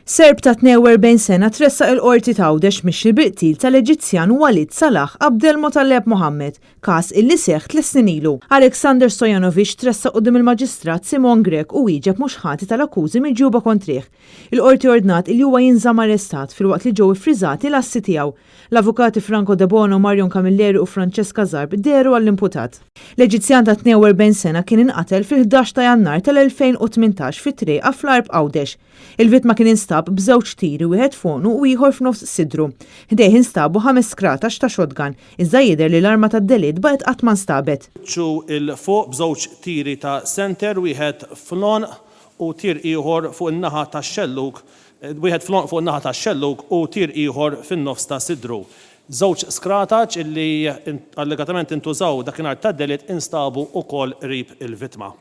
Serb ta' 42 sena tressaq il-Qorti t'Għawdex mixli bil-qtil tal-Eġizzjan Walid Salah Abdelmotaleb Mohammed, każ illi seħħ tliet snin ilu. Alexander Stojanovic tressaq quddiem il-Maġistrat Simon Grech u wieġeb mhux ħati tal-akkużi miġjuba kontrih. Il-Qorti ordnat illi huwa jinżamm arrestat filwaqt li ġew iffriżati l-assi tiegħu. L-avukati Franco Debono, Marion Camilleri u Francesca Zarb dehru għall-imputat. L-Eġizzjan ta' 42 sena kien inqatel fil-11 ta' Jannar tal-2018 fi triqa fl-Għarb Għawdex. Il-vittma kien instab b'żewġ tiri, wieħed f'għonqu u ieħor f'nofs sidru. Ħdejh instabu ħames skratax ta' shotgun, iżda jidher li l-arma tad-delitt baqgħet qatt ma nstabet. Wiċċu 'l fuq b'żewġ tiri ta' senter, wieħed fl-għonq u tir ieħor fuq in-naħa tax-xellug, wieħed fl-għonq fuq in-naħa tax-xellug u tir ieħor fin-nofs ta' sidru. Żewġ skrataċ illi allegatament intużaw dakinhar tad-delitt instabu wkoll qrib il-vittma.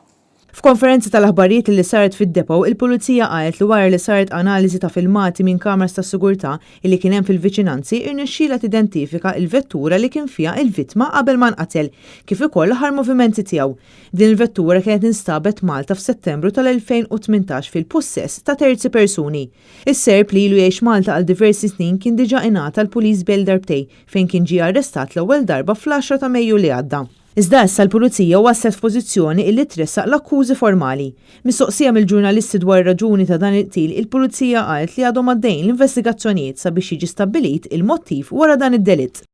F'konferenza tal-aħbarijiet li saret fid-depot, il-Pulizija qalet li wara li saret analiżi ta' filmati minn kameras tas-sigurtà illi kien hemm fil-viċinanzi, irnexxielha tidentifika il-vettura li kien fiha il-vittma qabel ma nqatel, kif ukoll l-aħħar movimenti tiegħu. Din il-vettura kienet instabet Malta f'Settembru tal-2018 fil-pussess ta' terzi persuni. Is-Serb li ilu jgħix Malta għal diversi snin kien diġà ingħata l-police bail darbtejn fejn kien ġie arrestat l-ewwel darba fl-għaxra ta' Mejju li għadda. Iżda issa l-Pulizija waslet f'pożizzjoni illi tressaq l-akkużi formali. Mistoqsija mill-ġurnalisti dwar ir-raġuni ta' dan il-qtil, il-Pulizija qalet li għadhom għaddejjin l-investigazzjonijiet sabiex jiġi stabbilit il-mottiv wara dan id-delitt.